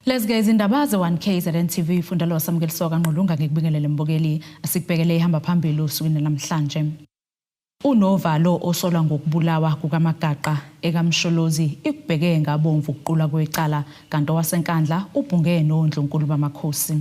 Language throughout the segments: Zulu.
Lezi ke izindaba ze-1 KZN TV fundalo wasamukeliswa kaNgqulunga ngikubingelele mbukeli asikubhekele ihamba phambili osukwini namhlanje. Unovalo osolwa ngokubulawa kukaMagaqa ekaMsholozi ikubheke ngabomvu ukuqulwa kwecala kanti owaseNkandla ubhunge nondlunkulu bamakhosi.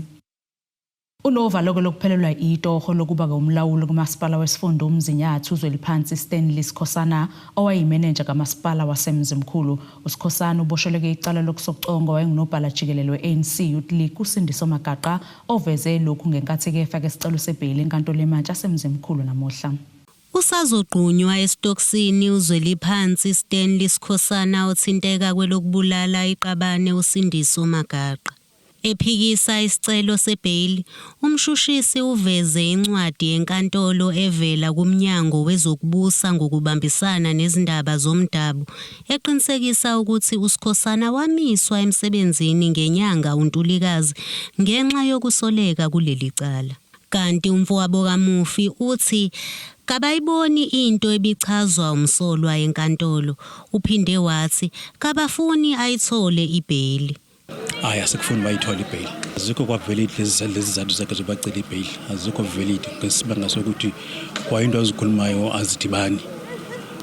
Unovalo-ke lokuphelelwa itoho lokuba-ke umlawuli kumasipala wesifunda uMzinyathi uZweliphansi Stanley Sikhosana owayeyimenenja kamasipala waseMzimkhulu. USikhosana uboshelwe-ke icala lokusoconga owayengunobhala jikelele we-ANC Youth League uSindiso Magaqa oveze lokhu ngenkathi-ke efaka isicelo sebheyili enkantolo yemantshi yaseMzimkhulu namuhla. Usazogqunywa esitokisini uZweliphansi Stanley Sikhosana othinteka kwelokubulala iqabane uSindiso Magaqa. Ephikisa isicelo sebheyili, umshushisi uveze incwadi yenkantolo evela kuMnyango wezokuBusa ngokuBambisana neziNdaba zoMdabu eqinisekisa ukuthi uSikhosana wamiswa emsebenzini ngenyanga uNtulikazi ngenxa yokusoleka kuleli cala. Kanti umfowabo kamufi uthi kabayiboni into ebichazwa umsolwa enkantolo. Uphinde wathi kabafuni ayithole ibheyili. Hayi, asikufuni bayithole ibheyili. Azikho kwa-valid lezi zizathu zakhe zobacela ibheyili, azikho valid ngesibanga sokuthi kwayinto azikhulumayo azidibani.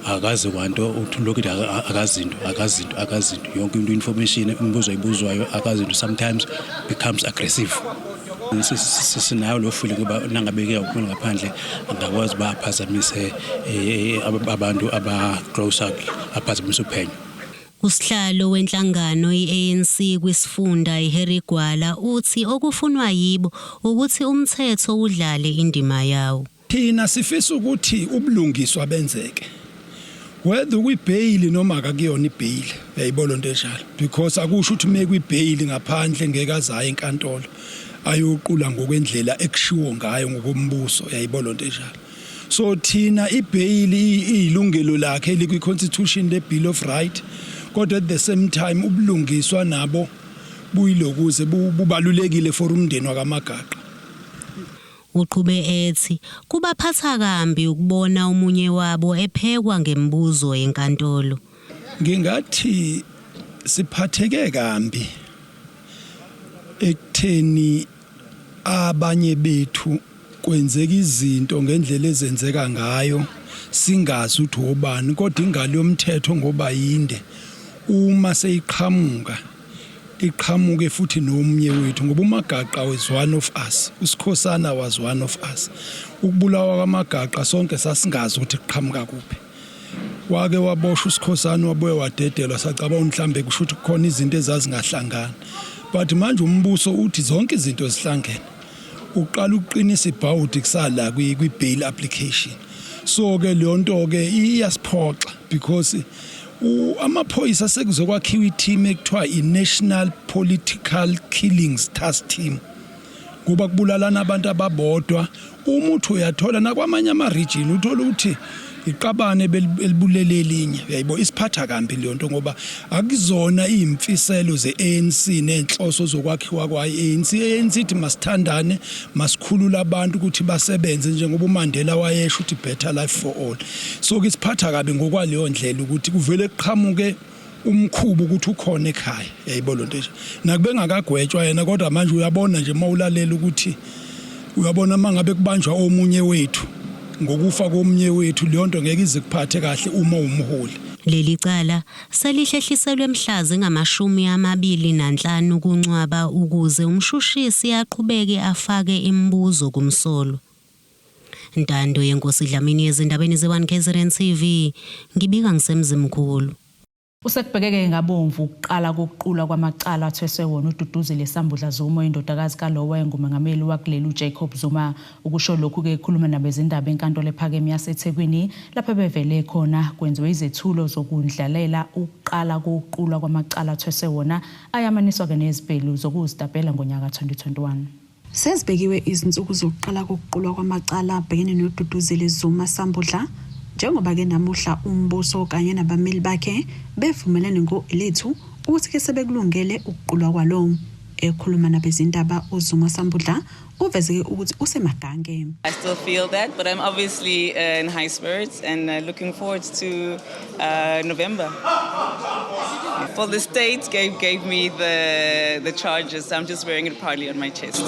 Akazi kwanto, uthi lokhu ethi akazinto, akazinto, akazinto. Yonke into information imibuzo ayibuzwayo akazinto, sometimes becomes aggressive. Sinayo lo feeling ngoba nangabe ke uphumela ngaphandle angakwazi uba aphazamise abantu aba-closer, aphazamise uphenyo. Usihlalo wenhlangano i-ANC kwisifunda iHarry Gwala uthi okufunwa yibo ukuthi umthetho udlale indima yawo. Thina sifisa ukuthi ubulungiswa benzeke. Whether ukwi-bail noma akakuyona i-bail, uyayibona into enjalo. Because akusho ukuthi uma ekwi-bail ngaphandle ngeke aze aye enkantolo ayoqula ngokwendlela ekushiwo ngayo ngokombuso, uyayibona into enjalo. So thina ibheyili iyilungelo lakhe elikwi-constitution le-Bill of Right, kodwa at the same time ubulungiswa nabo buyilokuze bubalulekile for umndeni wakaMagaqa. Uqhube ethi kubaphatha kambi ukubona omunye wabo ephekwa ngemibuzo enkantolo. Ngingathi siphatheke kambi ekutheni abanye bethu kwenzeka izinto ngendlela ezenzeka ngayo singazi ukuthi obani, kodwa ingalo yomthetho ngoba yinde uma seyiqhamuka iqhamuke futhi nomunye wethu, ngoba uMagaqa was one of us, uSikhosana was one of us. Ukubulawa kwaMagaqa sonke sasingazi ukuthi kuqhamuka kuphi. Wake waboshwa uSikhosana wabuye wadedelwa, sacabanga mhlambe kusho ukuthi kukhona izinto ezazingahlangani, but manje umbuso uthi zonke izinto zihlangene. Uqala ukuqinisa ibhawudi kusala kwi-bail application. So ke leyo nto ke iyasiphoxa because amaphoyisa sekuze kwakhiwa i-team ekuthiwa i-National Political Killings Task Team, kuba kubulalana abantu ababodwa. Uma uthi uyathola nakwamanye ama-region uthola ukuthi iqabane elibulele elinye, uyayibo isiphatha kambi leyo nto, ngoba akuzona iy'mfiselo ze-ANC ney'nhloso zokwakhiwa kwayo i-ANC. I-ANC ithi masithandane, masikhulule abantu ukuthi basebenze njengoba uMandela wayesho ukuthi better life for all. So ke isiphatha kabi ngokwaleyo ndlela ukuthi kuvele kuqhamuke umkhuba ukuthi ukhona ekhaya, yayibo lonto nje, nakube engakagwetshwa yena, kodwa manje uyabona nje uma ulalela ukuthi uyabona uma ngabe kubanjwa omunye wethu ngokufa komunye wethu, leyo nto ngeke ize kuphathe kahle uma umholi. Leli cala selihlehliselwe mhla zingama-25 kuNcwaba ukuze umshushisi aqhubeke afake imibuzo kumsolwa. Ntando yeNkosi Dlamini ezindabeni ze-1 KZN TV, ngibika ngiseMzimkhulu. Usekubhekeke ngabomvu ukuqala kokuqulwa kwamacala athweswe wona uDuduzile Sambudla Zuma, indodakazi kalowo wayengumengameli wakuleli uJacob Zuma. Ukusho lokhu-ke ekhuluma nabezindaba enkantolo ephakeme yaseThekwini, lapho ebevele khona kwenziwe izethulo zokundlalela ukuqala kokuqulwa kwamacala athweswe wona ayamaniswa-ke nezibhelu zokuzitapela ngonyaka 2021. Sezibekiwe izinsuku zokuqala kokuqulwa kwamacala abhekene noDuduzile Zuma Sambudla, njengoba-ke namuhla umbuso kanye nabameli bakhe bevumelene ngo-elethu ukuthi-ke sebekulungele ukuqulwa kwalo. Ekhuluma nabezindaba uZuma Sambudla uveze ukuthi usemagange. I still feel that, but I'm obviously in high spirits and looking forward to November. Well, the state gave me the charges, so I'm just wearing it proudly on my chest.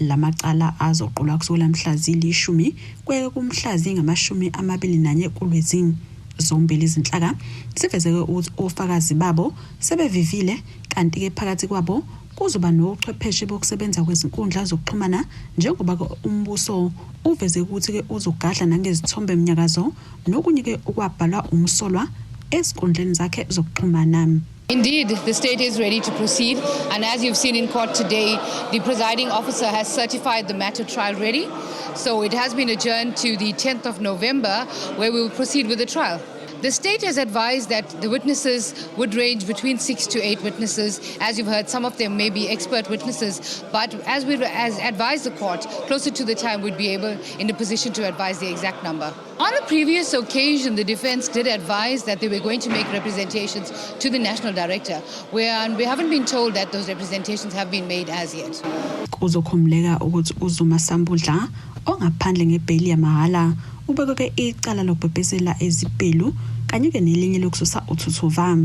Lamacala azoqulwa kusukela mhla zili-10 kuya kumhla zingama-21 kuLwezi. Zombili izinhlaka zivezeke ukuthi ofakazi babo sebevivile, kanti-ke phakathi kwabo kuzoba nochwepheshe bokusebenza kwezinkundla zokuxhumana, njengoba-ke umbuso uveze ukuthi-ke uzogadla nangezithombe mnyakazo nokunye-ke okwabhalwa umsolwa ezinkundleni zakhe zokuxhumana. Indeed, the state is ready to proceed, and as you've seen in court today, the presiding officer has certified the matter trial ready. So it has been adjourned to the 10th of November, where we will proceed with the trial. The state has advised that the witnesses would range between 6 to 8 witnesses. As you've heard, some of them may be expert witnesses, but as we as advised the court, closer to the time we'd be able in a position to advise the exact number. On a previous occasion, the defense did advise that they were going to make representations to the national director, where we haven't been told that those representations have been made as yet. Kuzokhumbuleka ukuthi uZuma Sambudla, ongaphandle ngebheyili yamahhala, ubekwe icala lokubhebhesela izibhelu kanye-ke nelinye lokususa uthuthuva.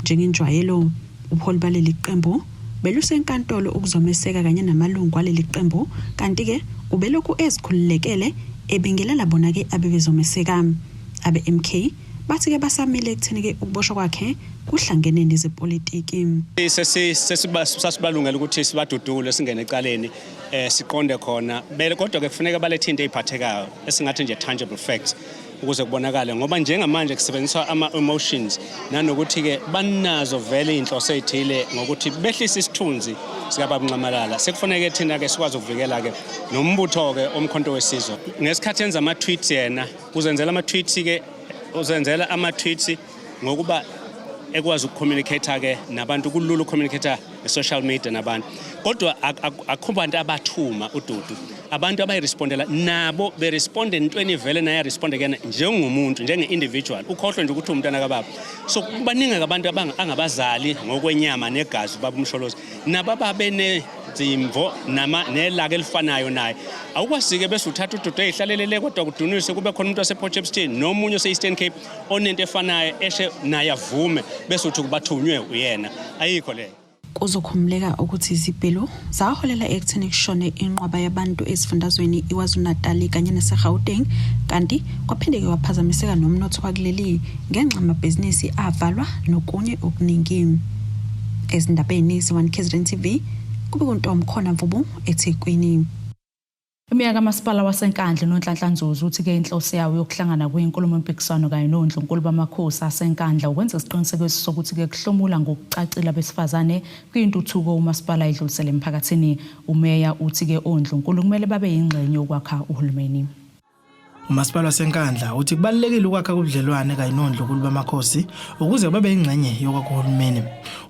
Njengenjwayelo, ubuholi baleli qembu belusenkantolo ukuzomeseka kanye namalungu aleli qembu, kanti-ke ubelokhu ezikhululekele ebingelela bona-ke abebezomeseka. Abe-MK bathi-ke basamile ekutheni-ke ukuboshwa kwakhe kuhlangene nezepolitiki. Sesibalungela ukuthi sibadudule, singene ecaleni, siqonde khona bele, kodwa ke kufuneka balethe into eziphathekayo, esingathi nje tangible facts, ukuze kubonakale, ngoba njengamanje kusebenziswa ama-emotions, nanokuthi ke banazo vele iy'nhloso ey'thile ngokuthi behlise isithunzi sikababa Nxamalala. Sekufanele thina ke sikwazi ukuvikela ke nombutho ke oMkhonto weSizwe. Ngesikhathi enza ama-tweets, yena uzenzela ama-tweets ke, uzenzela ama-tweets ngokuba ekwazi ukucommunicate ke nabantu. Kulula ukucommunicate nge-social media nabantu, kodwa akukho bantu abathuma uDudu. Abantu abayirespondela nabo beresponde entweni vele naye aresponde kuyena njengomuntu, njenge-individual, ukhohlwe nje ukuthi umntwana kababa. So kubaningi abantu angabazali ngokwenyama negazi ubaba uMsholozi, nabo ababe nezimvo nama nelaka elifanayo naye. Awukwazi-ke bese uthatha uDudu eyihlalelele, kodwa kudunise kube khona umuntu wase-Port Shepstone nomunye ose-Eastern Cape onento efanayo, eshe naye avume, bese uthi kubathunywe uyena. Ayikho leyo. Kuzokhumbuleka ukuthi izibhelu zaholela ekutheni kushone inqwaba yabantu esifundazweni iKwaZulu-Natal kanye naseGauteng, kanti kwaphinde-ke kwaphazamiseka nomnotho wakuleli ngenxa yamabhizinisi avalwa nokunye okuningi. Ezindabeni ze-1 KZN TV, kube kuNtomkhona Mvubu, eThekwini. Imeya kamasipala waseNkandla uNonhlanhla Nzuza uthi-ke inhloso yawo yokuhlangana kwinkulumo mpikiswano kanye nondlunkulu bamakhosi aseNkandla ukwenza isiqinisekiso sokuthi-ke kuhlomula ngokucacile abesifazane kwintuthuko umasipala idlulisele emphakathini. Umeya uthi-ke ondlunkulu kumele babe yingxenye yokwakha uhulumeni. Umasipala waseNkandla uthi kubalulekile ukwakha ubudlelwane kanye nondlunkulu bamakhosi ukuze babe ingxenye yokwakha uhulumeni.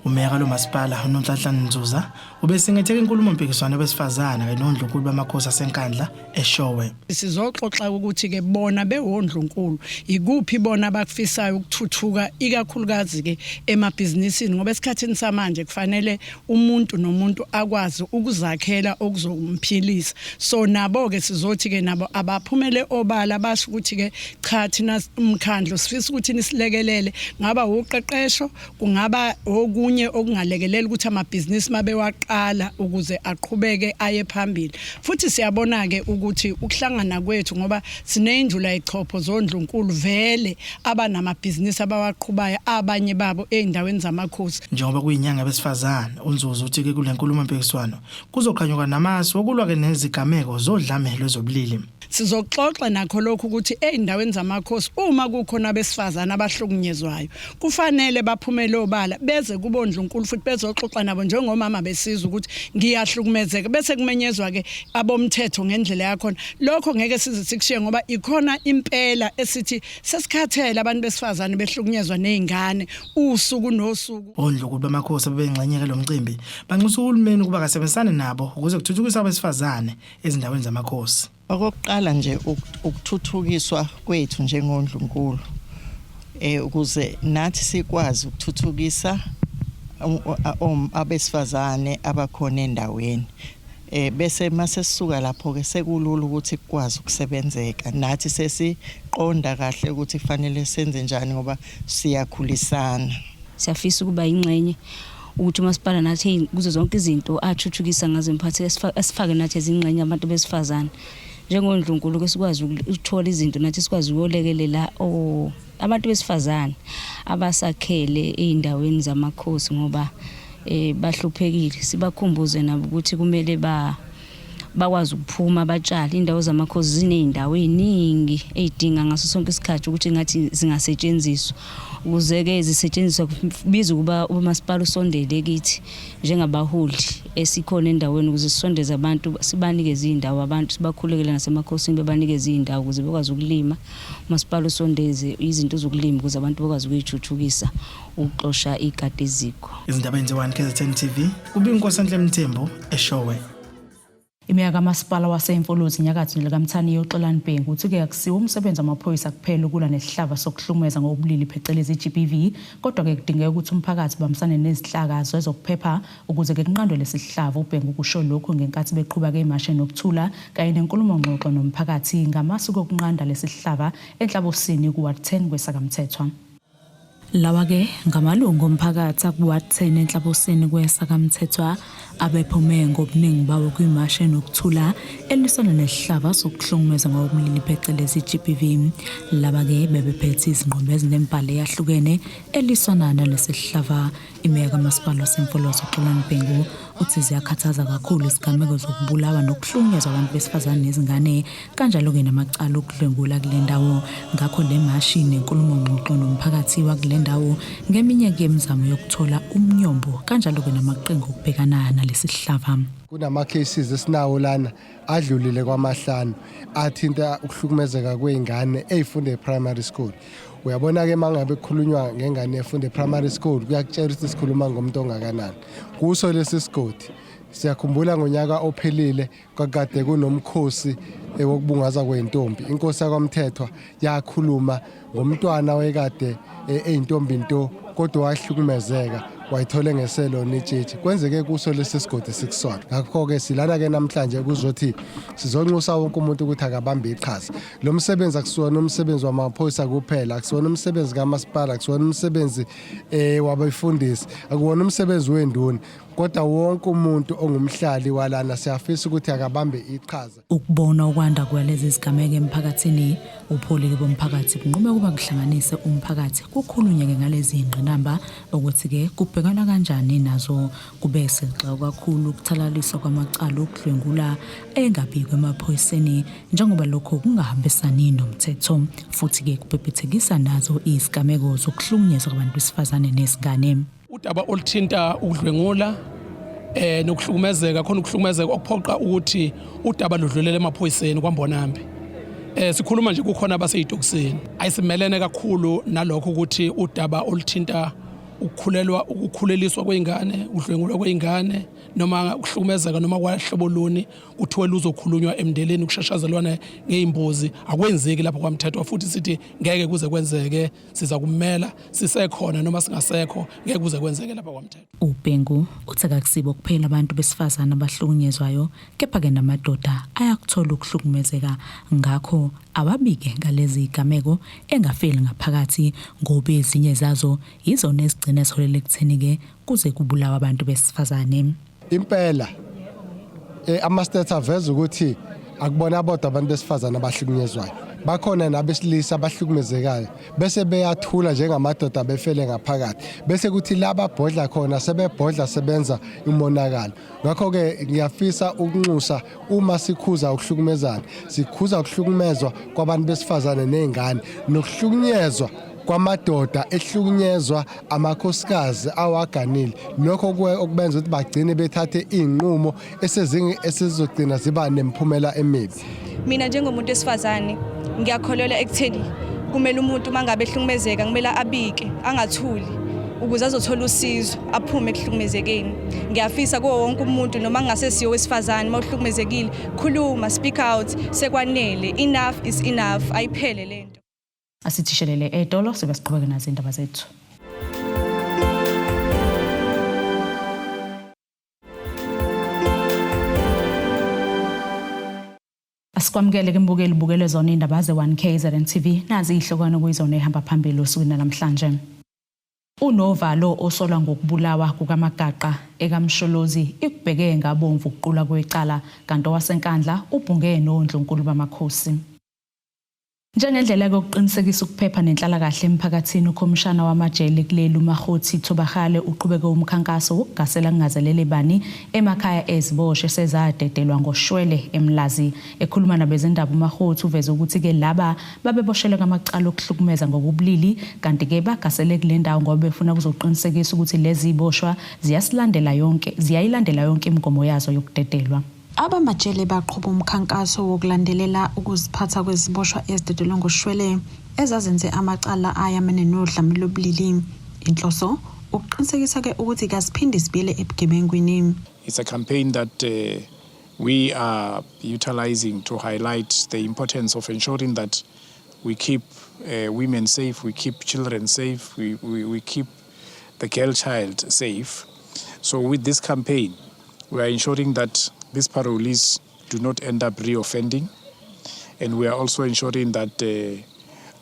Umeya kalo masipala uNonhlanhla Nzuza ubesingetheka inkulumo mpikiswano besifazane kanye nondlunkulu bamakhosi aseNkandla eShowe. Sizoxoxa ukuthi ke bona bewondlunkulu ikuphi bona abakufisayo ukuthuthuka, ikakhulukazi ke emabhizinisini, ngoba esikhathini samanje kufanele umuntu nomuntu akwazi ukuzakhela okuzomphilisa. So nabo ke sizothi ke nabo abaphumele obala, basho ukuthi ke cha, thina umkhandlo sifisa ukuthi nisilekelele, ngaba uqeqesho, kungaba okunye okungalekelela ukuthi amabhizinisi mabewaqala ukuze aqhubeke aye phambili. Futhi siyabona ke ukuthi ukuhlangana kwethu, ngoba sineyindlula ichopho zondlunkulu vele abanamabhizinisi abawaqhubayo, abanye babo ey'ndaweni zamakhosi. Njengoba kuyinyanga yabesifazane, uNzuza uthi ke kule nkulumo mpikiswano kuzoqhanyuka namasu okulwa ke nezigameko zodlame lwezobulili. Sizoxoxa nakho lokhu ukuthi ey'ndaweni zamakhosi uma kukhona abesifazane abahlukunyezwayo, kufanele baphumele obala, beze kubondlunkulu futhi bezoxoxa nabo njengomama, besizwe ukuthi ngiyahlukumezeka, bese kumenyezwa-ke abomthetho ngendlela yakhona. Lokho ngeke size sikushiye, ngoba ikhona impela esithi sesikhathele abantu besifazane behlukunyezwa ney'ngane usuku nosuku. Ondlunkulu bamakhosi abebengxenye ke lo mcimbi banxusa uhulumeni ukuba kasebenzisane nabo ukuze kuthuthukiswe abesifazane ezindaweni zamakhosi. Okokuqala nje ukuthuthukiswa kwethu njengondlunkulu ukuze nathi sikwazi ukuthuthukisa abesifazane abakhona endaweni eh bese mase sisuka lapho ke sekulula ukuthi kukwazi ukusebenzeka nathi sesiqonda kahle ukuthi kufanele senze njani ngoba siyakhulisana. Siyafisa ukuba yingxenye ukuthi umasipala nathi kuzo zonke izinto athuthukisa ngazo emphakathini asifake nathi ezingxenye abantu besifazane njengondlunkulu ke sikwazi ukuthola izinto nathi sikwazi ukuyolekelela oh abantu besifazane abasakhele ezindaweni zamakhosi ngoba eh bahluphekile sibakhumbuze nabo ukuthi kumele ba bakwazi ukuphuma batshale indawo zamakhosi ziney'ndawo ey'ningi ey'dinga ngaso sonke isikhathi ukuthi ngathi zingasetshenziswa ukuze-ke zisetshenziswa kubiza ukuba umasipala usondele kithi njengabaholi esikhona endaweni ukuze sisondeze abantu sibanikeze iy'ndawo abantu sibakhulekele nasemakhosini bebanikeze iy'ndawo ukuze bekwazi ukulima umasipala usondeze izinto zokulima ukuze abantu bekwazi ukuyithuthukisa ukuxosha ikati eziko. Izindaba ze-1 KZN TV, kuBinkosenhle Mthembu, eShowe. Imeya kamasipala waseMfolozi nyakatho nelikaMthaniya uXolani Bhengu uthi-ke akusiwo umsebenzi wamaphoyisa kuphela ukulwa nesihlava sokuhlukumeza ngokobulili phecelezi i-GBV kodwa-ke kudingeka ukuthi umphakathi ubambisane nezinhlaka zezokuphepha ukuze-ke kunqandwe lesi sihlava. UBhengu kusho lokhu ngenkathi beqhuba-ke imashe nokuthula kanye nenkulumo-ngxoxo nomphakathi ngamasu kokunqanda lesi sihlava eNhlabosini ku-Ward 10 kweSakamthethwa. Lawa-ke ngamalungu omphakathi akuWard 10 eNhlabosini kweSakamthethwa abephume ngobuningi bawo kwimashi enokuthula elwisana nesihlava sokuhlukumeza ngokobulili phecelezi i-GBV. Laba-ke bebephethe izingqombe ezinemibhalo eyahlukene elwisana nalesi sihlava. Imeya kaMasipala waseMfolozi uXolani Bhengu uthi ziyakhathaza kakhulu izigameko zokubulawa nokuhlukunyezwa abantu besifazane nezingane kanjalo-ke namacala okudlwengula kule ndawo. Ngakho le mashi nenkulumo-ngxoxo nomphakathi wakule ndawo ngeminye-ke yemizamo yokuthola umnyombo kanjalo-ke namaqhinga okubhekana nalesi sihlava. Kunama-cases esinawo lana adlulile kwamahlanu athinta ukuhlukumezeka kwey'ngane ey'funda e-primary school. Uyabona-ke uma ngabe kukhulunywa ngengane efunda e-primary school kuyakutshela ukuthi sikhuluma ngomuntu ongakanani. Kuso lesi sigodi siyakhumbula ngonyaka ophelile kwakade kunomkhosi wokubungaza kwey'ntombi. Inkosi yakwaMthethwa yakhuluma ngomntwana wayekade eyintombi nto kodwa wahlukumezeka wayithole ngeselona itshitshi. Kwenzeke kuso lesi sigodi sikusona. Ngakho-ke silana-ke namhlanje kuzothi sizonxusa wonke umuntu ukuthi akabambe iqhaza. Lo msebenzi akusiwona umsebenzi wamaphoyisa kuphela, akusiwona umsebenzi kamasipala, akusiwona umsebenzi wabefundisi, akuwona umsebenzi wenduna, kodwa wonke umuntu ongumhlali walana siyafisa ukuthi akabambe iqhaza. Ukubona ukwanda kwalezi zigameko emphakathini, ubuholi bomphakathi bunqume ukuba kuhlanganise umphakathi kukhulunywe-ke ngalezi ngqinamba ukuthi-ke kubhekanwa kanjani nazo. Kube segxekwa kakhulu ukuthalaliswa kwamacala okudlwengula engabikwa emaphoyiseni njengoba lokho kungahambisani nomthetho futhi-ke kubhebhethekisa nazo izigameko zokuhlukunyezwa kwabantu besifazane nezingane. Udaba oluthinta ukudlwengula nokuhlukumezeka, khona ukuhlukumezeka okuphoqa ukuthi udaba ludlulele emaphoyiseni kwaMbonambi. Sikhuluma nje kukhona abaseyitokisini. Ayisimelene kakhulu nalokho ukuthi udaba oluthinta ukukhulelwa, ukukhuleliswa kwey'ngane, ukudlwengulwa kwey'ngane noma ukuhlukumezeka noma kwahlobo luni kuthiwe luzokhulunywa emndenini kushashazelwane ngey'mbuzi, akwenzeki lapho kwaMthethwa futhi sithi ngeke kuze kwenzeke. Siza kumela sisekhona noma singasekho, ngeke kuze kwenzeke lapha kwaMthethwa. UBhengu uthi akusibo kuphela abantu besifazane abahlukunyezwayo kepha-ke namadoda ayakuthola ukuhlukumezeka, ngakho awabike ngalezi zigameko engafeli ngaphakathi ngoba ezinye zazo yizona ezigcina ziholela ekutheni-ke kuze kubulawa abantu besifazane. Impela ama-stats aveza ukuthi akubona bodwa abantu besifazane abahlukunyezwayo, bakhona nabesilisa abahlukumezekayo bese beyathula njengamadoda befele ngaphakathi, bese kuthi laba bhodla khona sebebhodla sebenza umonakalo. Ngakho-ke ngiyafisa ukunxusa, uma sikhuza ukuhlukumezana, sikhuza ukuhlukumezwa kwabantu besifazane ney'ngane nokuhlukunyezwa kwamadoda ehlukunyezwa amakhosikazi awaganile, lokho okubenza ukuthi bagcine bethathe iy'nqumo esezizogcina ziba nemiphumela emibi. Mina njengomuntu wesifazane ngiyakholelwa ekutheni kumele umuntu uma ngabe ehlukumezeka kumele abike, angathuli ukuze azothola usizo aphume ekuhlukumezekeni. Ngiyafisa kuwo wonke umuntu noma ngingasesiyo wesifazane, uma uhlukumezekile khuluma, speak out, sekwanele, enough is enough, ayiphele lento. Asithishelele etolo sibe siqhubeke nazo indaba zethu. Asikwamukele ke mbukeli bukele zona indaba ze-1 KZN TV nazi izihlokwana kuyizona ehamba phambili osukwini namhlanje. Unovalo osolwa ngokubulawa kukaMagaqa ekaMsholozi ikubheke ngabomvu ukuqulwa kwecala kanti owaseNkandla ubhunge nondlunkulu bamakhosi. Njengendlela yokuqinisekisa ukuphepha nenhlalakahle emphakathini ukhomishana wamajele kuleli uMakgothi Thobakgale uqhubeke umkhankaso wokugasela kungazelele bani emakhaya eziboshwe sezadedelwa ngoshwele eMlazi. Ekhuluma nabezindaba uMakgothi uveze ukuthi-ke laba babeboshelwe ngamacala okuhlukumeza ngokobulili kanti-ke bagasele kule ndawo ngoba befuna kuzoqinisekisa ukuthi lezi ziboshwa ziyasilandela yonke ziyayilandela yonke imigomo yazo yokudedelwa. Abamajele baqhuba umkhankaso wokulandelela ukuziphatha kweziboshwa ezidedelwe ngoshwele ezazenze amacala ayamene nodlame lobulili. Inhloso ukuqinisekisa-ke ukuthi kaziphindi zibuyele ebugebengwini. It's a campaign that we are utilizing to highlight the importance of ensuring that we keep women safe, we keep children safe, we keep the girl child safe. So with this campaign, we are ensuring that these parolees do not end up reoffending. And we are also ensuring that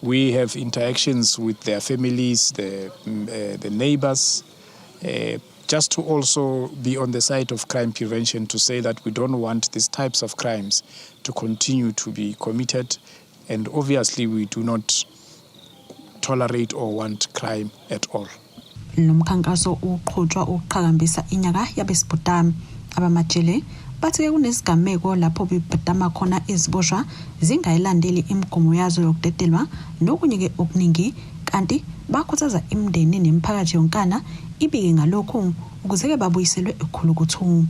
we have interactions with their families, the neighbors, just to also be on the side of crime prevention, to say that we don't want these types of crimes to continue to be committed. And obviously, we do not tolerate or want crime at all. Lo mkhankaso uqhutshwa ukuqhakambisa inyanga yabesibhotami. Abamajele bathi-ke kunezigameko lapho bebhadama khona iziboshwa zingayilandeli imigomo yazo yokudedelwa nokunye-ke okuningi, kanti bakhuthaza imindeni nemiphakathi yonkana ibike ngalokhu ukuze-ke babuyiselwe ekhulukuthu.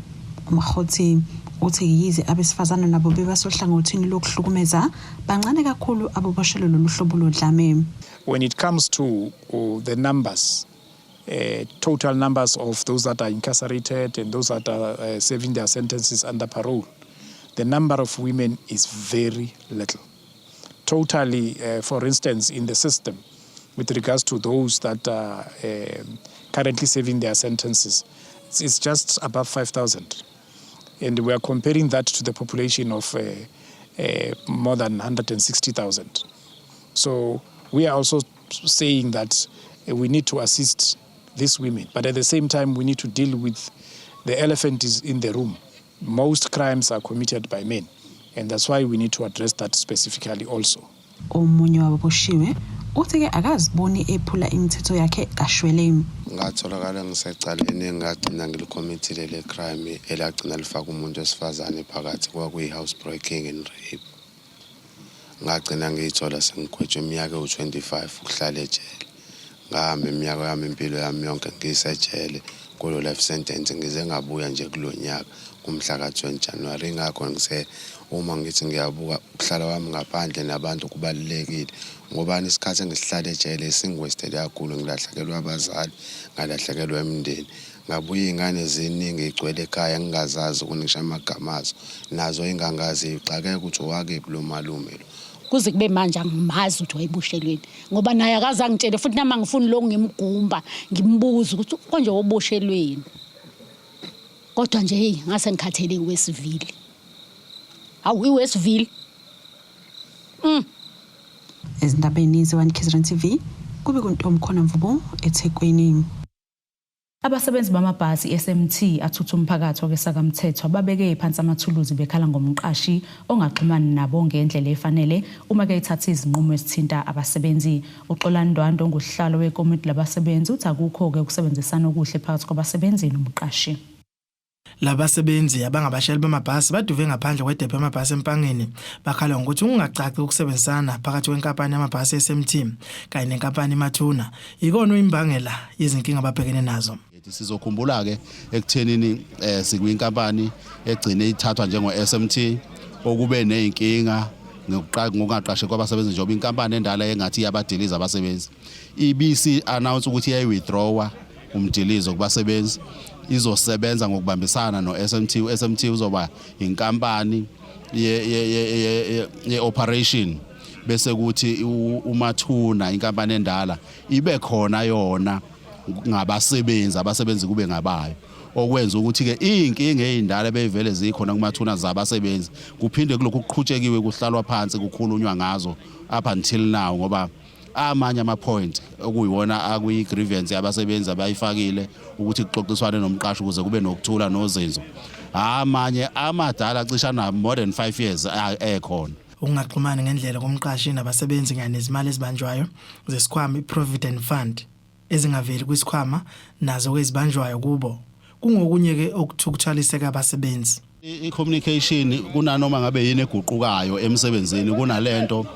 UMakgothi uthi yize abesifazane nabo bebasohlangothini lokuhlukumeza, bancane kakhulu ababoshelwe lolu hlobo lodlame. When it comes to the numbers, total numbers of those that are incarcerated and those that are serving their sentences under parole, the number of women is very little. Totally, for instance, in the system, with regards to those that are currently serving their sentences, it's just above 5,000. And we are comparing that to the population of more than 160,000. So we are also saying that we need to assist these women, but at the same time, we need to deal with the elephant is in the room. Most crimes are committed by men, and that's why we need to address that specifically also. Omunye wababoshiwe uthi-ke akaziboni ephula imithetho yakhe kashwele. Ngatholakala ngisecaleni engagcina ngilicommittile le crime elagcina lifaka umuntu wesifazane phakathi, kwakuyi-house breaking and rape. Ngagcina ngiyithola sengigwetshwe iminyaka ewu-25 ukuhlala ejele. Ngahamba iminyaka yami, impilo yami yonke ngisejele kulo life sentence, ngize ngabuya nje kulo nyaka kumhla ka-20 January. Ingakho ngise uma ngithi ngiyabuka ukuhlala kwami ngaphandle nabantu kubalulekile, ngobani isikhathi engisihlala ejele singiwastele kakhulu. Ngilahlekelwa abazali, ngalahlekelwa imindeni, ngabuya iy'ngane ziningi igcwele ekhaya ngingazazi ukuthi ngisho amagama azo, nazo ingangazi ixakeka ukuthi owakephi lo malume lo. Kuze kube manje angimazi ukuthi wayeboshelweni, ngoba naye akaze angitshele, futhi nami angifuni lokhu ngimgumba ngimbuza ukuthi konje woboshelweni. Kodwa nje hey, ngase ngikhathele iWestville. Hawu, iWestville. Ezindabeni ze-1 KZN TV, kube kuntomkhona Mvubu, eThekwini. Abasebenzi bamabhasi i-SMT athutha umphakathi wakeSakamthethwa babeke phansi amathuluzi bekhala ngomqashi ongaxhumani nabo ngendlela efanele uma ke ethatha izinqumo ezithinta abasebenzi. UXolani Ndwandwe ongusihlalo wekomiti labasebenzi uthi akukho-ke ukusebenzisana okuhle phakathi kwabasebenzi nomqashi. Labasebenzi abangabashayeli bamabhasi baduve ngaphandle kwedepho yamabhasi eMpangeni, bakhala ngokuthi ukungacaci ukusebenzisana phakathi kwenkampani yamabhasi SMT kanye nenkampani iMathuna ikona imbangela yezinkinga ababhekene nazo. Sizokhumbula ke ekuthenini sikwinkampani egcine ithathwa njengo SMT okube nezinkinga ngokungaqasheki kwabasebenzi, njengoba inkampani endala engathi iyabadiliza abasebenzi ibisi announce ukuthi iyayi-withdrawa umdilizo kubasebenzi, izosebenza ngokubambisana no-SMT. U-SMT uzoba inkampani ye-operation, bese kuthi uMathuna, inkampani endala, ibe khona yona ngabasebenzi, abasebenzi kube ngabayo. Okwenza ukuthi-ke iy'nkinga ey'ndala ebey'vele zikhona kumathuna zabasebenzi kuphinde kulokhu kuqhutshekiwe kuhlalwa phansi kukhulunywa ngazo up until now, ngoba amanye ama-point okuyiwona akwi-grievance yabasebenzi abayifakile ukuthi kuxoxiswane nomqashi ukuze kube nokuthula nozinzo, amanye amadala cisha na more than 5 years ekhona. Ukungaxhumani ngendlela komqashi nabasebenzi kanye nezimali ezibanjwayo zesikhwama i-Provident Fund ezingaveli kwisikhwama nazo ezibanjwayo kubo kungokunye-ke okuthukuthalise abasebenzi. I-communication kunanoma ngabe yini eguqukayo emsebenzini, kunalento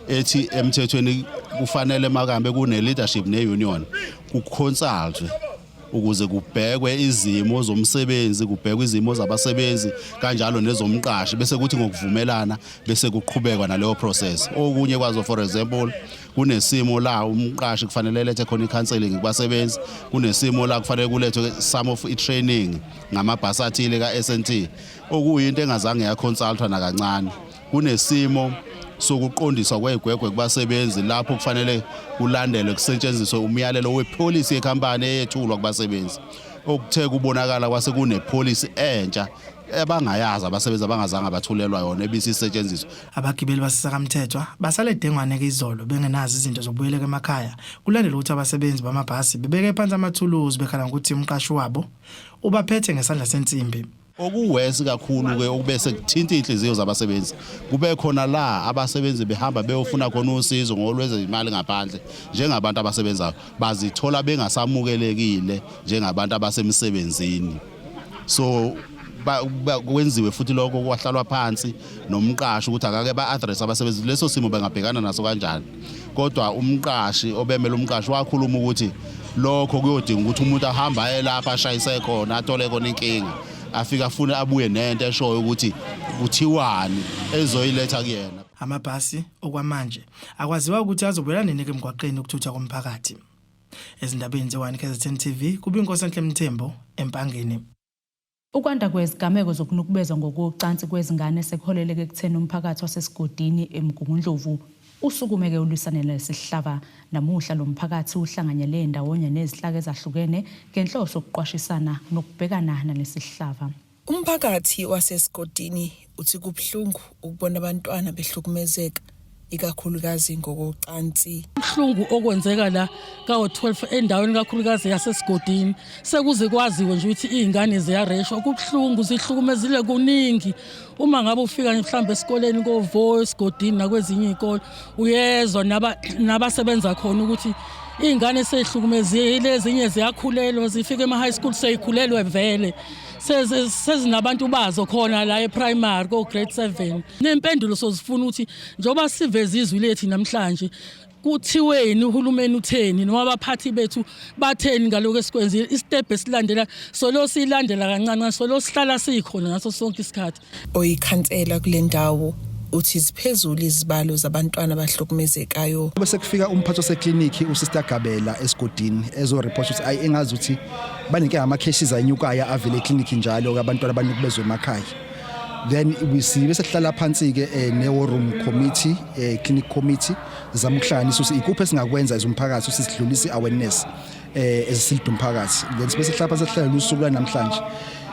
ethi emthethweni kufanele makambe kune leadership ne-union kuconsultwe ukuze kubhekwe izimo zomsebenzi, kubhekwe izimo zabasebenzi kanjalo nezomqashi, bese kuthi ngokuvumelana bese kuqhubekwa naleyo process. Okunye kwazo, for example, kunesimo la umqashi kufanele elethe khona i-counseling kubasebenzi, kunesimo la kufanele kulethwe some of i-training ngamabhasi athile ka-SNT, okuyinto engazange yaconsultwa nakancane. Kunesimo sokuqondiswa kwegwegwe kubasebenzi lapho kufanele kulandelwe kusetshenziswe umyalelo wepolicy yekhampani eyethulwa kubasebenzi, okuthe kubonakala kwase kunepolicy entsha abangayazi abasebenzi, abangazange bathulelwa yona, ebisisetshenziswa. Abagibeli baseSakamthethwa basale dengwane-ke izolo bengenazo izinto zokubuyeleka emakhaya kulandela ukuthi abasebenzi bamabhasi bebeke phansi amathuluzi bekhala ngokuthi umqashi wabo ubaphethe ngesandla sensimbi. Okuwesi kakhulu-ke okube sekuthinta iy'nhliziyo zabasebenzi, kube khona la abasebenzi behamba beyofuna khona usizo ngolwezimali ngaphandle njengabantu abasebenzayo, bazithola bengasamukelekile njengabantu abasemsebenzini. So kwenziwe futhi lokho, kwahlalwa phansi nomqashi ukuthi akake ba-address abasebenzi leso simo bengabhekana naso kanjani, kodwa umqashi obemele umqashi wakhuluma ukuthi lokho kuyodinga ukuthi umuntu ahambe aye lapha ashayise khona, athole khona inkinga, afike afune abuye nento eshoyo ukuthi kuthiwani ezoyiletha kuyena. Amabhasi okwamanje akwaziwa ukuthi azobuyela nini emgwaqeni ukuthutha komphakathi. Ezindabeni ze-1 KZN TV kubinkosi Enhle Mthembu eMpangeni. Ukwanda kwezigameko zokunukubezwa ngokocansi kwezingane sekuholeleke ekutheni umphakathi wasesigodini eMgungundlovu usukumeke ulwisane nesihlava. Namuhla lo mphakathi uhlanganyele ndawonye nezinhlaka ezahlukene ngenhloso yokuqwashisana nokubhekana nalesihlava. Umphakathi wasesigodini uthi kubuhlungu ukubona abantwana behlukumezeka, ikakhulukazi ngokocansi. Kubuhlungu okwenzeka la kawo-12 endaweni kakhulukazi yasesigodini, sekuze kwaziwe nje ukuthi iy'ngane ziyareshwa. Kubuhlungu, zihlukumezile kuningi. Uma ngabe ufika mhlawumbe esikoleni kovo esigodini nakwezinye iy'kole, uyezwa nabasebenza khona ukuthi iy'ngane sey'hlukumezile, ezinye ziyakhulelwa, zifika ema-high school sey'khulelwe vele, sezinabantu bazo khona la e-primary ko-grade 7. Nempendulo sozifuna ukuthi njengoba siveze izwi lethu namhlanje, kuthiweni, uhulumeni utheni noma abaphathi bethu batheni ngalokho esikwenzile. Istep esilandela solo silandela kancane, solo sihlala sikhona ngaso sonke isikhathi. Oyikhansela kule ndawo uthi ziphezulu izibalo zabantwana abahlukumezekayo. Bese kufika umphathi wasekliniki uSister Gabela esigodini ezoreport ukuthi ayi, engazi ukuthi banenkinga, ama cases anyukayo avele ekliniki njalo abantwana abanukubezwe emakhaya. Then we see bese sihlala phansi ke ne war room committee, clinic committee, zama ukuhlanganisa ukuthi ikuphi esingakwenza as umphakathi ukuthi sidlulise awareness ezisilida umphakathi. Then bese sihlala phansi, sihlala usuku lanamhlanje.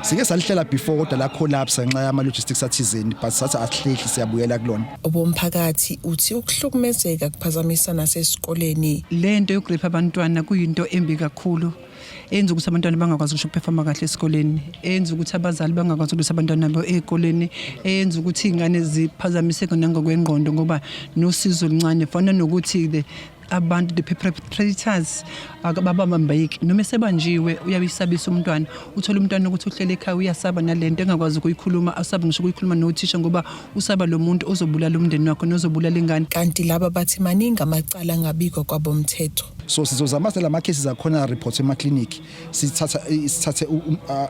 Sike salihlela before kodwa la collapse ngenxa yama logistics athizeni, but sathi asihlehli, siyabuyela kulona. Obomphakathi uthi ukuhlukumezeka kuphazamisa nasesikoleni. Lento yokurape abantwana kuyinto embi kakhulu, enza ukuthi abantwana bangakwazi ngisho ukuperforma kahle esikoleni, enza ukuthi abazali bangakwazi ukuyisa abantwana babo ey'koleni, enza ukuthi iy'ngane ziphazamiseke nangokwengqondo ngoba nosizo oluncane fana nokuthi the abantu, the perpetrators, akababambeki noma esebanjiwe, uyabisabisa umntwana. Uthola umntwana ukuthi uhlele ekhaya, uyasaba nalento engakwazi ukuyikhuluma, asabe ngisho ukuyikhuluma nothisha ngoba usaba lo muntu ozobulala umndeni wakhe nozobulala ingane. Kanti laba bathi maningi amacala angabikwa kwabomthetho. So sizozama lama cases akhona report ema clinic, sithatha sithathe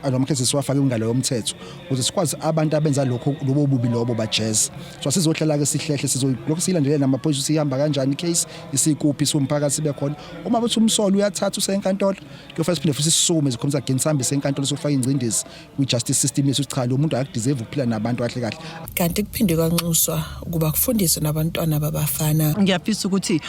lama cases siwafake ingalo yomthetho ukuze sikwazi abantu abenza lokho, lobo bubi lobo, bajeze. So sizohlala ke sihlehle, sizolokhu siyilandelela namaphoyisa sihamba kanjani, case isikuphi, somphakathi sibe khona. Uma bethi umsolo uyathatha usenkantolo, kuyofanele siphinde futhi sisukume zikhombisa again, sihambe senkantolo, sofaka ingcindezi kwi-justice system yethu, cha, lo muntu akakudeserve ukuphila nabantu kahle kahle. Kanti kuphinde kwanxuswa ukuba kufundiswe nabantwana babafana. Ngiyafisa ukuthi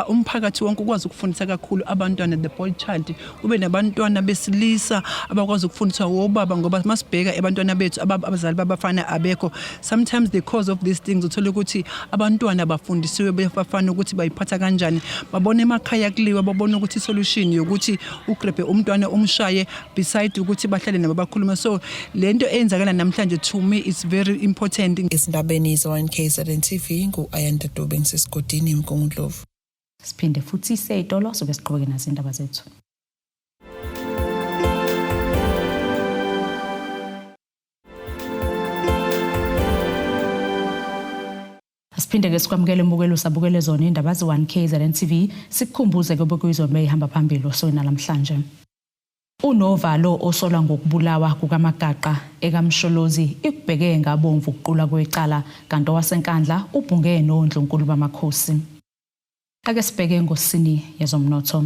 umphakathi wonke ukwazi ukufundisa. ukufundisa kakhulu abantwana, the boy child, kube nabantwana besilisa abakwazi ukufundiswa wobaba, ngoba masibheka ebantwana bethu abazali babafana abekho. Sometimes the cause of these things, uthola ukuthi abantwana bafundisiwe bafana ukuthi bayiphatha kanjani, babona emakhaya kuliwa, babona ukuthi isolution yokuthi ugrabhe umntwana umshaye, beside ukuthi bahlale nabo bakhulume. So lento eyenzakala namhlanje, to me it's very important. Ezindabeni ze-1 KZN TV, ngu-Ayanda Dube, ngisesigodini eMgungundlovu. Siphinde futhi seyitolo sobe siqhubeke nazo indaba zethu. Siphinde ke sikwamukele mbukelo sabukele zona indaba ze-1 KZN TV, sikukhumbuze ke bekuyizona behamba phambili osukwini namhlanje. Unovalo osolwa ngokubulawa kukaMagaqa ekaMsholozi ikubheke ngabomvu ukuqulwa kwecala, kanti owaseNkandla ubhunge nondlunkulu bamakhosi. Ake sibheke ngosini yezomnotho.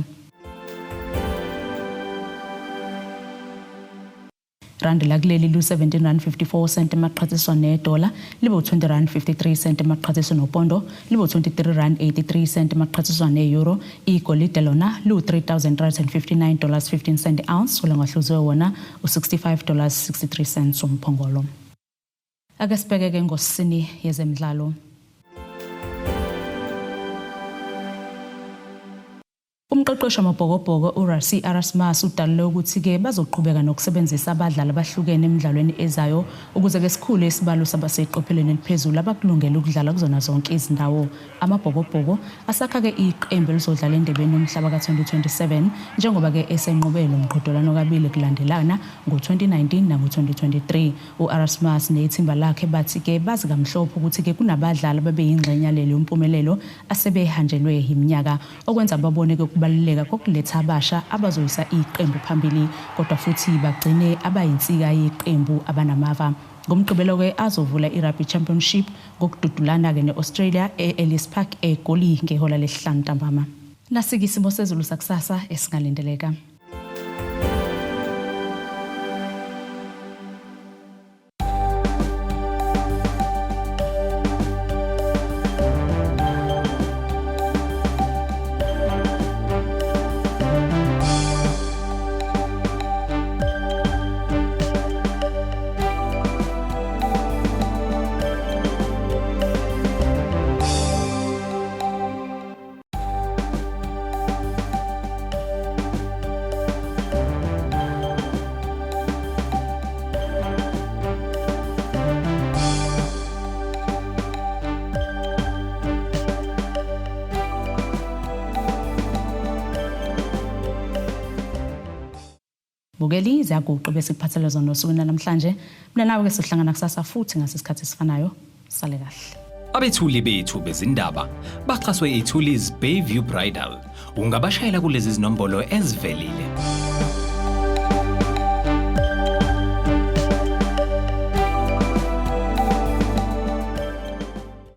Rand lakuleli lu-17 rand 54 cent emaqhathiswa nedola, libe u-20 rand 53 cent emaqhathiswa nopondo, libe u-23 rand 83 cent emaqhathiswa ne-euro. Igolide lona lu-3359 dollars 15 cent ounce, ulangahluziwe wona u-65 dollars 63 cents umphongolo. Ake sibheke-ke ngosini yezemidlalo. Umqeqeshi wamaBhokobhoko uRassie Erasmus udalule ukuthi-ke bazoqhubeka nokusebenzisa abadlali abahlukene emidlalweni ezayo ukuze-ke sikhule isibalo sabaseqophelweni eliphezulu abakulungele ukudlala kuzona zonke izindawo. AmaBhokobhoko asakha-ke iqembu elizodlala endebeni yomhlaba ka-2027 njengoba-ke esenqobe lo mqhudelwano kabili kulandelana ngo-2019 nango-2023. U-Erasmus nethimba lakhe bathi-ke bazi kamhlophe ukuthi-ke kunabadlali ababeyingxenye yalelo mpumelelo asebehanjelwe yiminyaka, okwenza babone-ke ukubaluleka kokuletha abasha abazoyisa iqembu phambili kodwa futhi bagcine abayinsika yeqembu abanamava. NgoMgqibelo-ke azovula i-Rugby Championship ngokududulana-ke ne-Australia e-Ellis Park eGoli ngehola lesihlanu ntambama. Nasike isimo sezulu sakusasa esingalindeleka. Bukeli, ziyaguqa bese kuphathele zona osukwini namhlanje. Mina nawe ke sihlangana kusasa futhi ngasesikhathi esifanayo. Sale kahle. Abethuli bethu bezindaba baxhaswe iThuli's Bayview Bridal. Ungabashayela kulezi zinombolo ezivelile.